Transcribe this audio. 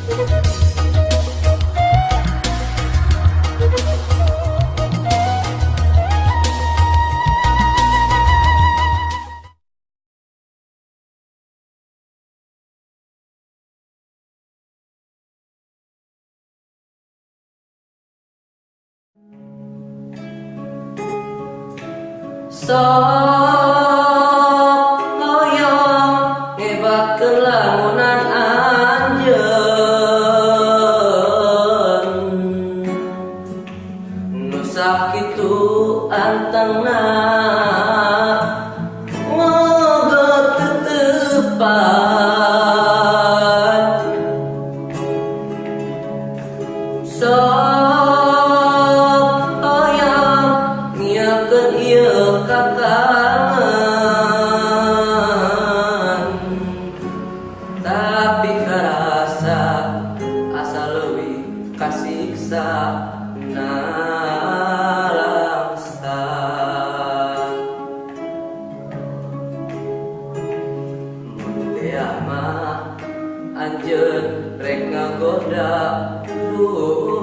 Sok hoyong ngebatkeun lamunan anjeun nu sakitu antengna ngogot tetepan. Sok hoyong ngiakeun ieu kakangen, tapi karasa asa leuwih kasiksa nalangsa. Mun teu mah anjeun rek ngagoda duka.